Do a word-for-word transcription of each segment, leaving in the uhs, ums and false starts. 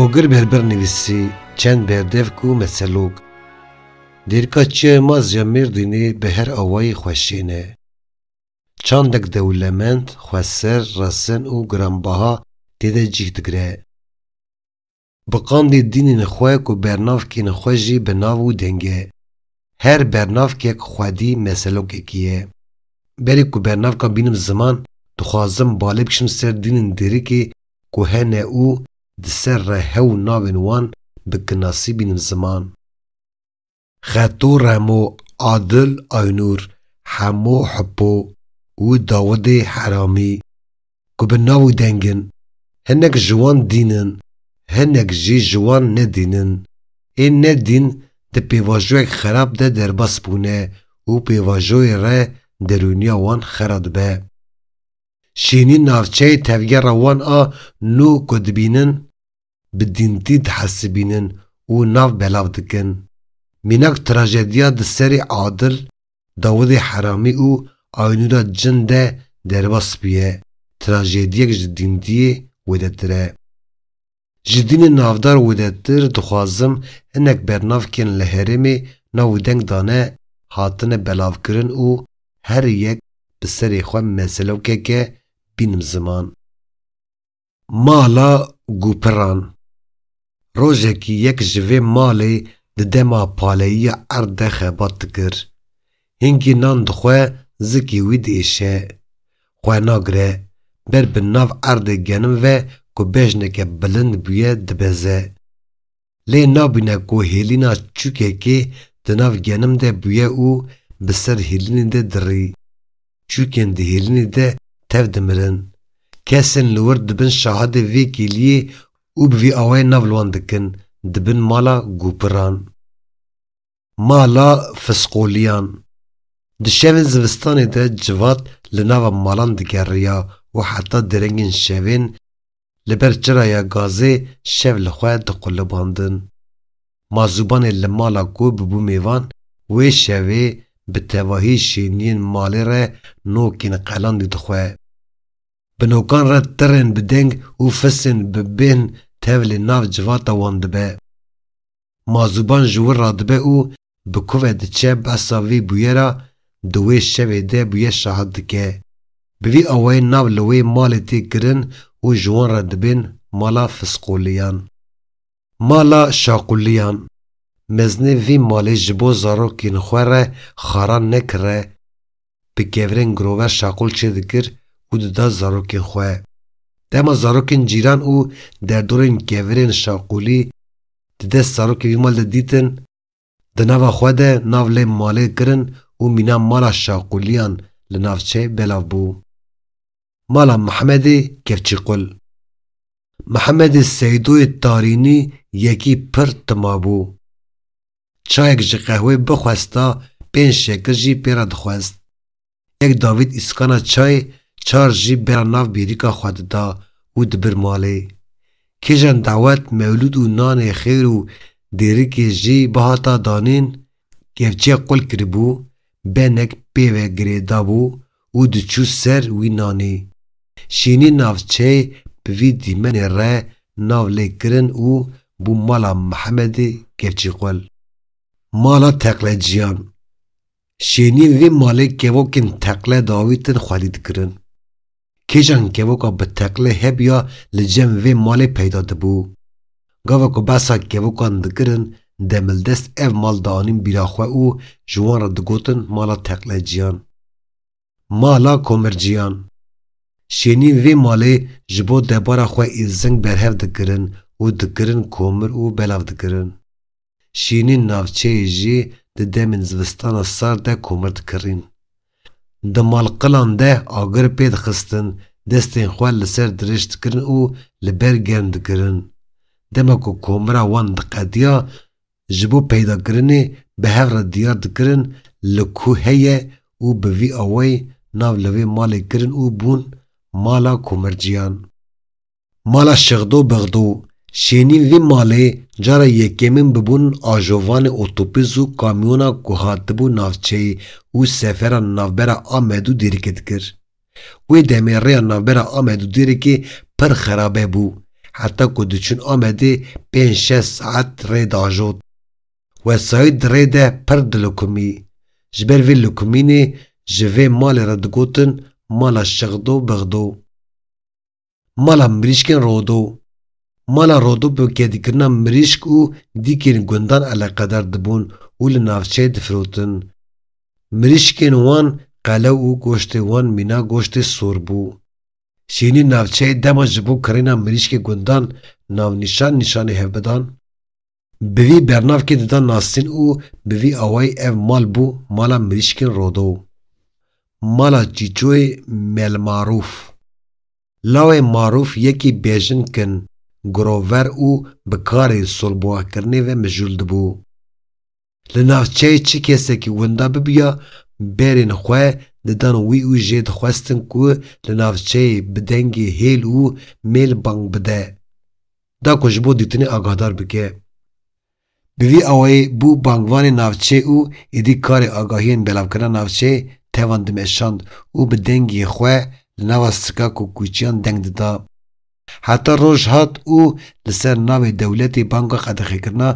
Ogir Berber nivîsî, çend berdevk û meselok. Dêrika Çiyayê Maz ya Mêrdînê bi her awayî xweşêne. Çandek dewlemend, xweser, resen û giranbaha tê de cih digire. Bi qandê dînên xwe ku bernavkên xwe jî bi nav û deng e. Her bernavkek xwedî meselokekî ye. Berê ku bernavka bînim ziman, dixwazim balê bikişim ser dînên dêrikê ku hene û di ser re hew navên wan bi kinasî bînim ziman. Xeto Remo, Adil Aynur, Hemo Hippo û Dawidê Heramî, ku bi nav û deng in. Hinek ji wan dîn in, hinek jî ji wan ne dîn in. Ê ne dîn di pêvajoyek xerab de derbas bûne û pêvajoyê re derûniya wan xera dibe. Şênî navçeyê tevgera wan a nû ku dibînin, bi dîntî dihesibînin û nav belav dikin. Mînak trajediya di serê Adil, Dawidê Heramî û Aynûra Cin de derbas bûye, trajediyek ji dîntiyê wêdetir e. Ji dînê navdar wêdetir dixwazim hinek bernavkên li herêmê nav û deng dane hatine belavkirin û her yek bi serê xwe meselokeke bînim ziman. Mala Gupiran. Rojekî yek ji vê malê di dema paleyiya erd de xebat dikir. Hingî nan dixwe, zikê wî diêşe. Xwe nagire, ber bi nav erdê genim ve ku bejneke bilind bûye dibeze. Lê nabîne ku hêlîna çûkekê di nav genim de bûye û bi ser hêlînê de dirî. Çûkên di hêlînê de tev dimirin. Kesên li wir dibin şahidê vê kêliyê û bi vî awayî nav li wan dikin, dibin mala Gupiran. Mala Fisqoliyan. Di şevên zivistanê de civat li nava malan digeriya û heta derengên şevên li ber çiraya gazê şev li xwe diqulibandin. Mazûbanê li mala ku bibû mêvan, wê şevê bi tevahî şêniyên malê re nokên qelandî dixwe. Bi nokan re tirên bi deng û fisên bi bên tevlî nav civata wan dibe. Mazûban ji wir radibe û bi ku ve diçe behsa vî bûyera di wê şevê de bûye şahid dike. Bi vî awayî nav li wê malê tê kirin û ji wan re dibên mala Fisqoliyan. Mala Şaqûliyan. Mezinê vî malê ji bo zarokên xwe re xaran nekire, bi kevirên girover şaqûl çêdikir û dida zarokên xwe. Dema zarokên cîran û derdorên kevirên şaqûlî di dest zarokê vî mal de dîtin, di nava xwe de nav lê malê kirin û mîna mala Şaqûliyan li navçeyê belav bû. Mala Mihemedê Kevçîqul. Mihemedê Seydoyê Tarînî yekî pir tima bû. Çayek ji qehwê bixwesta, pênc şekir jî pê re dixwest. Yek davît îskana çayê, çar jî bera nav bêrîka xwe dida û dibir malê. Kêjan dawet, mewlûd û nanê xêr û dêrikê jî bihata danîn, kevçiya qul kiribû, benek pê ve girêdabû û diçû ser wî nanî. Şênî navçeyê bi vî dîmenê re nav lê kirin û bû mala Mihemedê Kevçîqul. Mala Teqleciyan. Şênî vê malê kevokên teqle diawîtin xwedî dikirin. Kêjan kevoka bi teqlê hebiya li cem vê malê peyda dibû. Gava ku behsa kevokan dikirin, demildest ev mal dianîn bîra xwe û ji wan re digotin mala Teqleciyan. Mala Komirciyan. Şênî vê malê ji bo debara xwe êzing berhev dikirin û dikirin komir û belav dikirin. Şênî navçeyê jî di demên zivistana sar de komir dikirîn. Di malqilan de agir pê dixistin, destên xwe li ser dirêj dikirin û li ber germ dikirin. Dema ku komira wan diqediya, ji bo peydakirinê bi hev re diyar dikirin li ku heye û bi vî awayî nav li vê malê kirin û bûn mala Komirciyan. Mala Şixdo Bixdo. Şênî vî malê cara yekemîn bibûn ajovanê otobûs û kamyona ku hatibû navçeyê û sefera navbera Amed û Dêrikê dikir. Wê demê rêya navbera Amed û Dêrikê pir xerabe bû. Heta ku diçûn Amedê pênc şeş saet rê diajot. Wesayît di rê de pir dilikumî. Ji ber vê likumînê ji vê malê re digotin mala Şixdo Bixdo. Mala mirîşkên Rodo. Mala Rodo bi kedîkirina mirîşk û dîkên gundan eleqedar dibûn û li navçeyê difirotin. Mirîşkên wan qelew û goştê wan mîna goştê sor bû. Şênî navçeyê dema ji bo kirîna mirîşkê gundan navnîşan nîşanê hev bidan, bi vî bernavkê didan nasîn û bi vî awayî ev mal bû mala mirîşkên Rodo. Mala Çîçoyê Mel Marûf. Lawê Marûf yekî bêjin kin, girover û bi karê solbowakirinê ve mijûl dibû. Li navçeyê çi kesekî winda bibiya, berên xwe didan wî û jê dixwestin ku li navçeyê bi dengê hêl û mêl bang bide, da ku ji bo dîtinê agahdar bike. Bi vî awayî bû bangvanê navçeyê û êdî karê agahiyên belavkirina navçeyê tevan dimeşand û bi dengê xwe li nava sikak û kûçiyan deng dida. Heta roj hat û li ser navê dewletê banga qedexekirina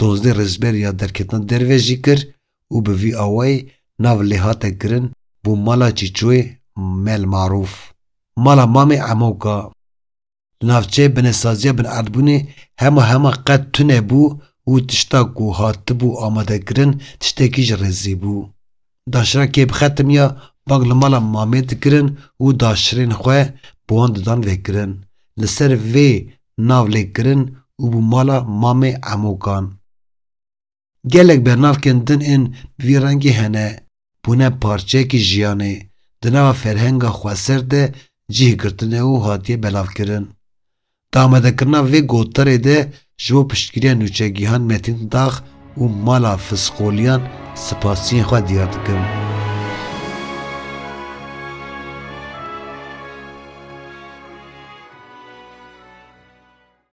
dozdeh rizber ya derketina derve jî kir û bi vî awayî nav lê hate kirin bû mala Çîçoyê Mel Marûf. Mala Mamê Emoka. Li navçeyê binesaziya binerdbûnê hema hema qet tune bû û tişta ku hatibû amadekirin tiştekî ji rêzê bû. Daşira kê bixetimiya bang li mala mamê dikirin û daşirên xwe bi wan didan vekirin. Li ser vê nav lê kirin û bû mala Mamê Emokan. Gelek bernavkên din ên bi vî rengî hene, bûne parçeyekî jiyanê, di nava ferhenga xweser de cih girtine û hatiye belavkirin. Di amadekirina vê gotarê de ji bo piştgiriya nûçegihan Metîn Dax û mala Fisqoliyan spasiyên xwe diyar dikim.